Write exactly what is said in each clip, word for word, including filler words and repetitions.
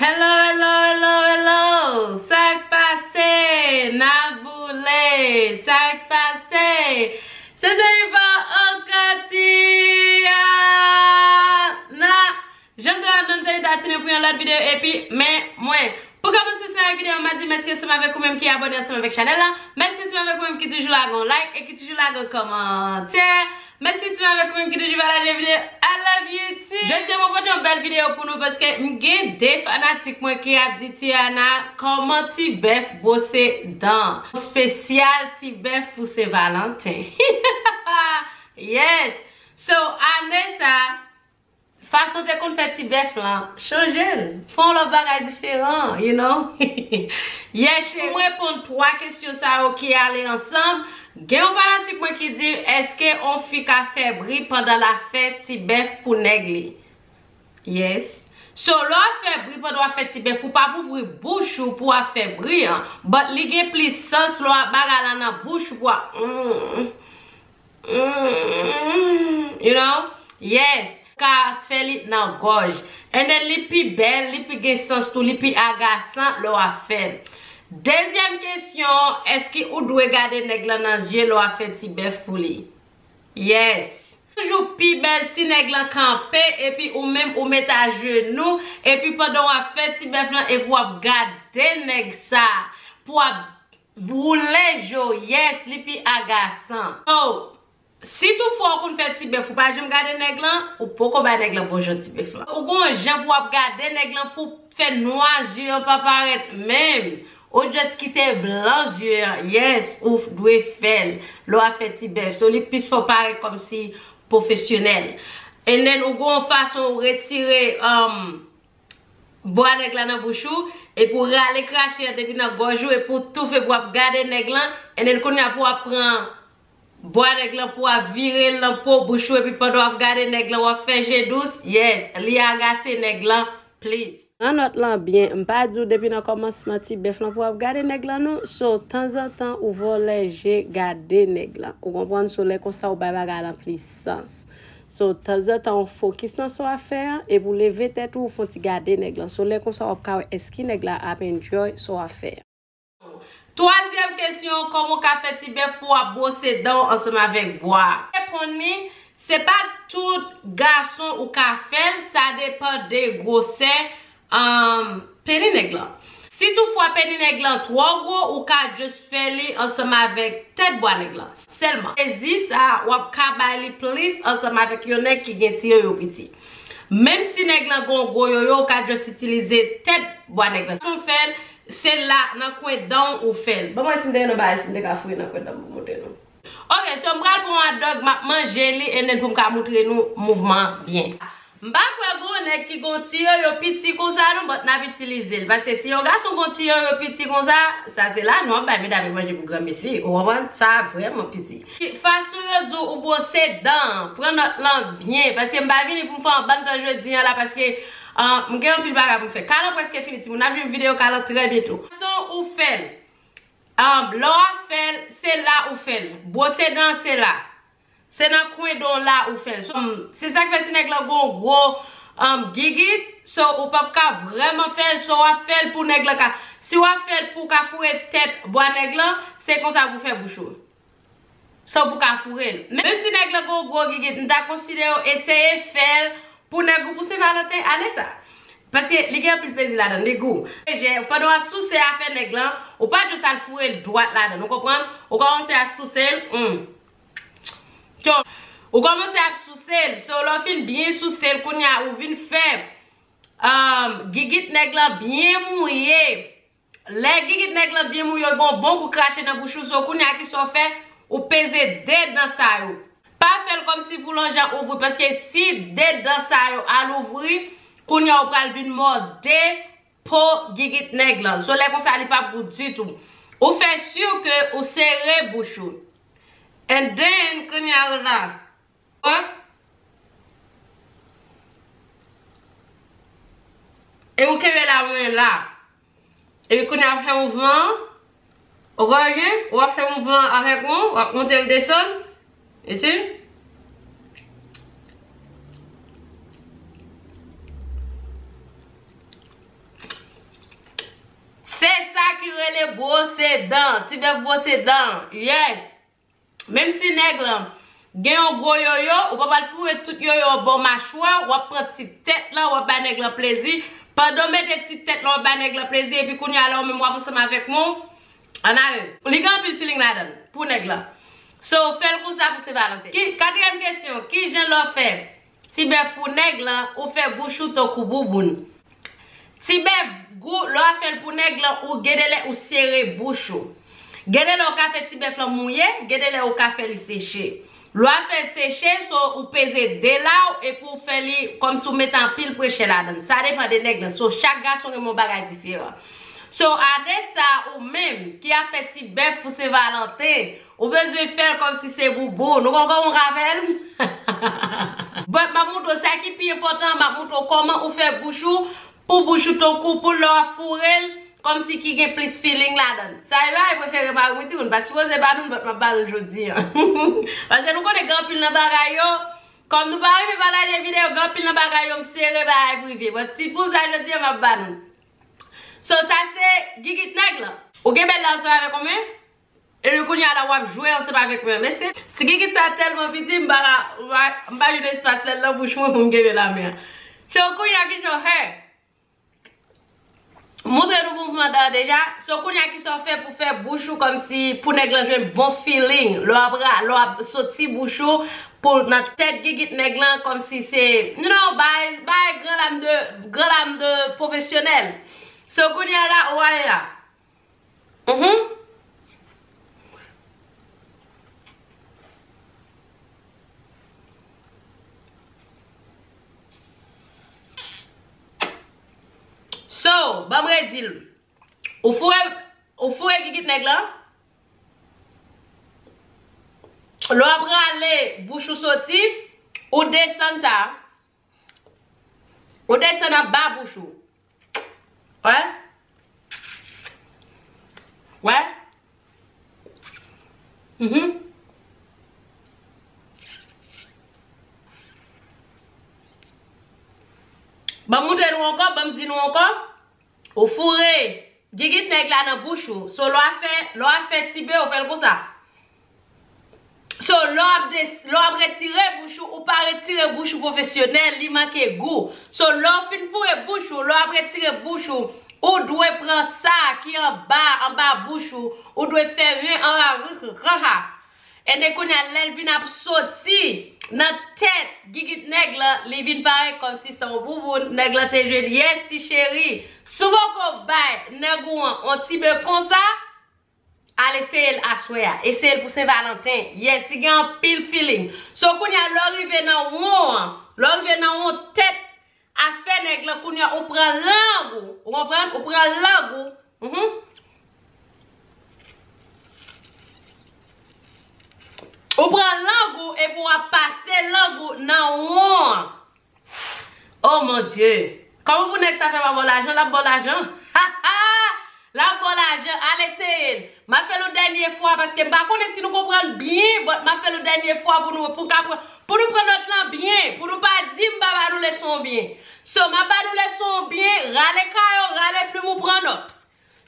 Hello, hello, hello, hello. Sa k pase? N ap boule. Sa k pase? Se Jennifer Okanti. Ah, na Jan de an nan te Etazini pou yon lòt videyo epi men mwen. Pou kòmanse sa videyo, m a di mèsi ansanm avèk ou menm ki abòne ansanm avèk chanèl la. Mèsi ansanm avèk ou menm ki toujou lage yon like e ki toujou lage yon kòmantè. Mèsi ansanm avèk ou menm ki toujou pataje videyo. I love you too. Jodi a mwen pote yon bèl videyo pou nou paske m gen de fanatik mwen ki ap di Tiana kòman ti bèf bwose dan. Espesyal ti bèf pou Sen Valanten. Yes. So, ane sa, fason te konn fè ti bèf lan, chanje l. Fè yon lòt bagay diferan, you know? Yes, pou m reponn twa kesyon sa yo ki ale ansanm, gen yon fanatik mwen ki di, èske yon fi ka fè bri pandan l ap fè ti bèf pou nèg li? Yes. So, lè w ap fè bri pandan w ap fè ti bèf, ou p ap ouvri bouch ou pou w ap fè bri an. But li gen plis sans lè w ap bagay la nan bouch ou pou w ap, mm, mm, you know? Yes. Ka fè li nan gòj. And then li pi bèl, li pi gen sans tou, li pi agasan lè w ap fè l. Dezyèm kesyon, èske ou dwe gade nèg lan nan zye lè w ap fè ti bèf pou li? Yes. Toujou pi bèl si nèg lan kanpe epi ou menm ou met ajenou epi pandan w ap fè ti bèf lan epi w ap gade nèg sa pou w ap woule je w. Yes, li pi agasan. So, si toutfwa ou konn fè ti bèf ou pa janm gade nèg lan, ou poko bay nèg lan bon jan ti bèf lan. Ou gon jan pou w ap gade nèg lan pou fè nwa zye an pa parèt menm. Ou just kite blan zye an. Yes, ou dwe fè l. Lè w ap fè ti bèf. So, li plis fè w parèt kòmsi pwofesyonèl. And then, ou gon fason ou retire, um, bwa nèg la nan bouch ou, epi w rale krache an depi nan gòj ou, epi w toufe pou w ap gade nèg lan. And then, kounye a pou w ap pran bwa nèg lan pou w ap vire l nan po bouch ou, epi pandan w ap gade nèg lan, w ap fè je dous. Yes, li agase nèg lan plis. Pran nòt lan byen, m pa di w depi nan kòmansman ti bèf lan pou w ap gade nèg lan non. So, tanzantan ou vòlè je gade nèg lan. Ou konprann? So, lè konsa ou bay bagay lan plis sans. So, tanzantan ou fokis nan sa w ap fè an, epi w leve tèt ou, ou fè yon ti gade nèg lan. So, lè konsa w ap ka wè èske nèg la ap enjoy sa w ap fè an. Twazyèm kesyon, kòman w ka fè ti bèf pou w ap bwose dan w ansanm avèk bwa? Reponn li, se pa tout gason ou ka fè l, sa depann de gwosè, um, peni nèg lan. Si toutfwa peni nèg lan twò gwo, ou ka just fè li ansanm avèk tèt bwa nèg lan sèlman. Plezi sa, w ap ka bay li plis ansanm avèk yon nèg ki gen ti yoyo piti. Menm si nèg lan gen yon gwo yoyo, ou ka just itilize tèt bwa nèg lan. Fason fè l, se la nan kwen dan w ou fè l. Ban m wè si m te gen yon bagay, si m te ka fouye nan kwen dan m pou m montre nou. Ok, so m pral pran yon hot dog, m ap manje li, and then pou m ka montre nou mouvman an byen. M pa kwè gon nèg ki gon ti yoyo piti konsa non, but n ap itilize l. Paske si yon gason gon ti yoyo piti konsa, sa se lajan w ap bay medam yo manje pou granmesi. Ou konprann? Sa vrèman piti. Fason yo di w ou bwose dan an, pran nòt lan byen, paske m pa vini pou m fè yon bann tan jodi an la, paske, ah, m gen anpil bagay pou m fè. Kalan prèske fini, timoun. N ap jwenn videyo kalan trè byento. Fason ou fè l. Um, lè w ap fè l, se la ou fè l. Bwose dan, se la. Se nan kwen dan w la ou fè l. So, um, se sa k fè si nèg lan gon gwo, um, gigit, so, ou p ap ka vrèman fè l, so, w ap fè l pou nèg lan ka, si w ap fè l pou w ka foure tèt bwa nèg lan, se konsa pou w fè bouch ou. So, pou w ka foure l. Menm si nèg lan gon gwo gigit, m ta konsidere w eseye fè l pou nèg ou pou Sen Valanten ane sa. Paske li gen anpil plezi ladan, li gou. Pandan w ap souse afè nèg lan, ou pa just al foure l dwat ladan, ou konprann? Ou kòmanse ap souse l, hmm. Tyon, ou kòmanse ap souse l, so lè w fin byen souse l, kounye a ou vin fè, um, gigit nèg lan byen mouye. Lè gigit nèg lan byen mouye, ou gen yon bon kou krache nan bouch ou, so kounye a ki sa w fè, ou peze de dan sa yo. Pa fè l kòmsi pou lonjan ouvri, paske si de dan sa yo al ouvri, kounye a ou pral vin mòde po gigit nèg lan. So lè konsa li p ap gou ditou. Ou fè si ke ou sere bouch ou. And then, kounye a ou la. Wè? E ou kenbe la, mwen la. Epi kounye a w ap fè mouvman an. Ou konprann? Ou ap fè mouvman an avèk mwen, w ap monte l desann. Isi. Sa ki rele bwose dan, ti bèf bwose dan. Yes. Menm si nèg lan gen yon gwo yoyo, ou pa pral foure tout yoyo an bò machwè, w ap pran ti tèt lan, w ap bay nèg lan plezi. Pandan w mete ti tèt lan, w ap bay nèg lan plezi, epi kounye a la, ou menm w ap ansanm avèk mwen, ann ale. Li gen anpil feeling ladan l, pou nèg lan. So, fè l konsa pou Sen Valanten. Ki, katriyèm kesyon, ki jan lè w fè ti bèf pou nèg lan, ou fè bouch ou tankou bouboun? Ti bèf gou, lè w ap fè l pou nèg lan, ou gen de lè ou sere bouch ou. Gen de lè ou ka fè ti bèf lan mouye, gen de lè ou ka fè li seche. Lè w ap fè l seche, so ou peze de la w epi ou fè li kòmsi ou mete anpil prechè ladan l. Sa depann de nèg lan. So chak gason gen yon bagay diferan. So ade sa, ou menm ki ap fè ti bèf pou Sen Valanten, ou bezwen fè l kòmsi se bouboun. Nou konprann kòman ou ka fè l? But m ap montre w sa ki pi enpòtan, m ap montre w kòman ou fè bouch ou, pou bouch ou tankou pou lè w ap foure l, kòmsi ki gen plis feeling ladan l. Sa e bagay prefere mari m wi timoun, pa sipoze ba nou l, but m ap ba nou l jodi a. Paske nou konnen gen anpil nan bagay yo, kòm nou pa rive pataje videyo, gen anpil nan bagay yo m sere bagay prive. But ti pou sa jodi a m ap ba nou. So sa se gigit nèg lan. Ou kenbe l la ansanm avèk ou menm? Epi kounye a la w ap jwe ansanm avèk mwen. Men se ti gigit sa tèlman piti, m pa ka, m pa, m pa jwenn espas lè l nan bouch mwen pou m kenbe la men an. So kounye a ki jan w fè? Montre nou pou m fè deja. So kounye a ki sa w fè pou fè bouch ou kòmsi pou nèg lan jwenn bon feeling. Lè w ap ra, lè w ap soti bouch ou pou nan tèt gigit nèg lan kòmsi se, you know, bay, bay gran lam de, gran lam de pwofesyonèl. So kounye a la, ou ale la. Mhm. So, ban m redi l. Ou foure, ou foure gigit nèg lan. Lè w ap rale bouch ou soti, ou desann sa. Ou desann anba bouch ou. Wè? Wè? Mhm. Ban m montre nou ankò, ban m di nou ankò. Ou foure gigit nèg la nan bouch ou. So, lè w ap fè, lè w ap fè ti bèf, ou fè l konsa. So, lè w ap des-, lè w ap retire bouch ou, ou pa retire bouch ou pwofesyonèl, li manke gou. So, lè w fin foure bouch ou, lè w ap retire bouch ou, ou dwe pran sa ki anba, anba bouch ou, ou dwe fèmen an ra, ra, ra, ra. Ebyen kounye a, lè l vin ap soti nan tèt gigit nèg lan, li vin parèt kòmsi se yon bouboun, nèg lan te jwe l, yes, ti cheri. Si w poko bay nèg ou an yon ti bèf konsa, al eseye l aswè a. Eseye l pou Sen Valanten. Yes, li gen anpil feeling. So, kounye a, lè w rive nan won an, lè w rive nan won tèt afè nèg lan, kounye a, ou pran lang ou. Ou konprann? Ou pran lang ou. Mhm. Ou pran lang ou epi w ap pase lang ou nan won an. Oh mon Dieu. Kòman pou nèg sa fè pa ba w lajan? L ap ba w lajan. L ap ba w lajan. Al eseye l. M ap fè l yon dènye fwa paske m pa konnen si nou konprann byen, but m ap fè l yon dènye fwa pou nou, pou n ka pran, pou nou pran nòt lan byen, pou nou pa di m pa ba nou leson an byen. So, m ap ba nou leson an byen, rale kayo, rale plim ou pran nòt.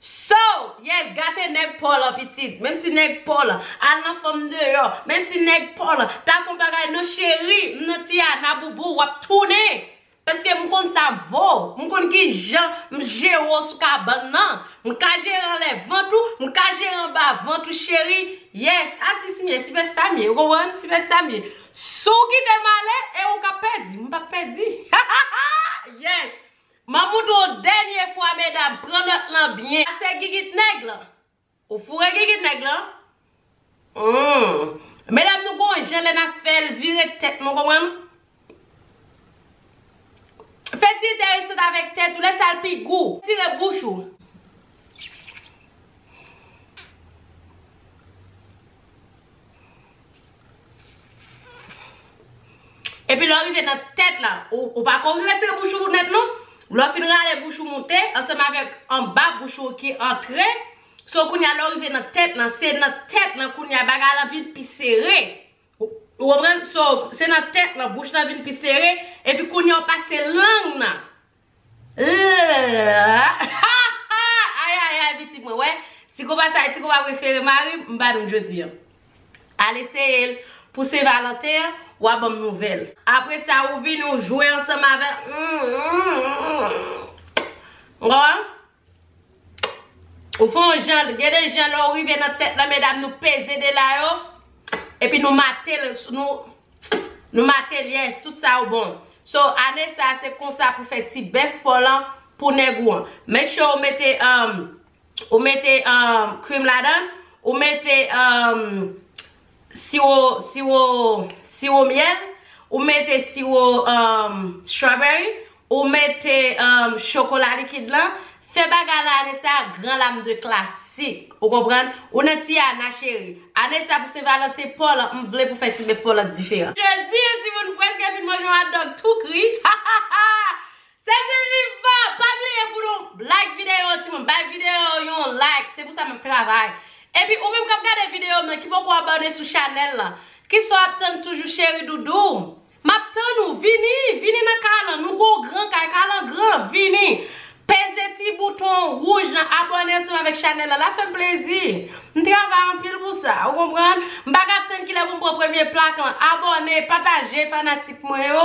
So, yes, gate nèg pa w lan pitit. Menm si nèg pa w lan, al nan fanm deyò. Menm si nèg pa w lan, ta fè yon bagay, non cheri, m nan Tiana boubou, w ap tounen. Paske m konn sa m vo. M konn ki jan m jere w sou kabann nan. M ka jere anlè vant ou, m ka jere anba vant ou, cheri. Yes, atis m ye, sipèsta m ye, ou konprann? Sipèsta m ye. Si w kite m ale, e ou k ap pèdi, m p ap pèdi. Yes. M ap montre w dènye fwa, medam, pran nòt lan byen. Sa se gigit nèg lan. Ou foure gigit nèg lan. Hmm. Medam, nou gon jan lè n ap fè l vire tèt nou, konprann? Fè ti entèresan avèk tèt ou, lè sa l pi gou. Tire bouch ou. Epi lè w rive nan tèt la, ou, ou pa ko retire bouch ou nèt non. Lè w fin rale bouch ou moute, ansanm avèk anba bouch ou ki antre, so kounye a lè w rive nan tèt lan, se nan tèt lan kounye a bagay lan vin pi sere. Ou, ou konprann? So, se nan tèt lan, bouch lan vin pi sere, epi kounye a w pase lang nan. Ayayay, pitit mwen. Sa e ti konpa prefere mari m, m ba nou jodi a. Al eseye l pou Sen Valanten an, w a ban m nouvèl. Apre sa, ou vini, ou jwe ansanm avè l. Ou konprann? Ou fè yon jan, gen de jan lè ou rive nan tèt nan medam, nou peze de la yo, epi nou mate l, nou, nou mate l, yes, tout sa yo bon. So, ane sa, se konsa pou fè ti bèf pa w lan pou nèg ou an. Make sure ou mete, um, ou mete, um, cream ladan, ou mete, um, siwo, siwo, siwo myèl, ou mete siwo, um, strawberry, ou mete, um, chokola likid lan. Fè bagay la ane sa, gran lam de klasik. Ou konprann? Ou nan Tiana, cheri. Ane sa pou Sen Valanten pa w lan, m vle pou fè ti bèf pa w lan diferan. Jodi an, timoun prèske fin manje yon hot dog tou kri. Sèzan vivan, pa bliye pou nou like videyo, timoun. Bay videyo yon like. Se pou sa m ap travay. Epi ou menm k ap gade videyo m nan, ki poko abòne sou chanèl lan, kisa w ap tann toujou, cheri doudou? M ap tann ou, vini, vini nan kay lan, nou gon gran kay, kay lan gran, vini. Peze ti bouton wouj lan, abòne ansanm avèk chanèl lan, l ap fè m plezi. M travay anpil pou sa, ou konprann? M pa ka tann kilè pou m pran premye plak lan. Abòne, pataje, fanatik mwen yo.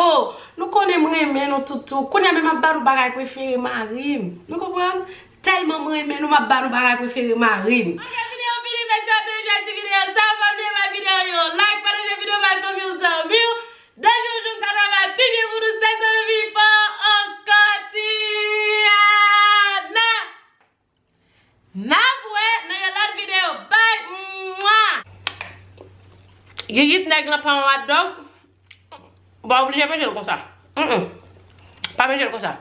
Nou konnen m renmen nou toutou. Kounye a menm m ap ba nou bagay prefere mari m. Nou konprann? Tèlman m renmen nou, m ap ba nou bagay prefere mari m. Ok, videyo fini, mesye, w ap deja di videyo sa, pa bliye bay videyo yon like, pataje videyo bay fanmi w, zanmi w. Depi yon jou m ka travay pi byen pou nou, sèzan vivan ankò Tiana. N ap wè nan yon lòt videyo. Bye. Mwa. Gigit nèg lan pa yon hot dog. Ou pa oblije manje l konsa. Mm-mm. Pa manje l konsa.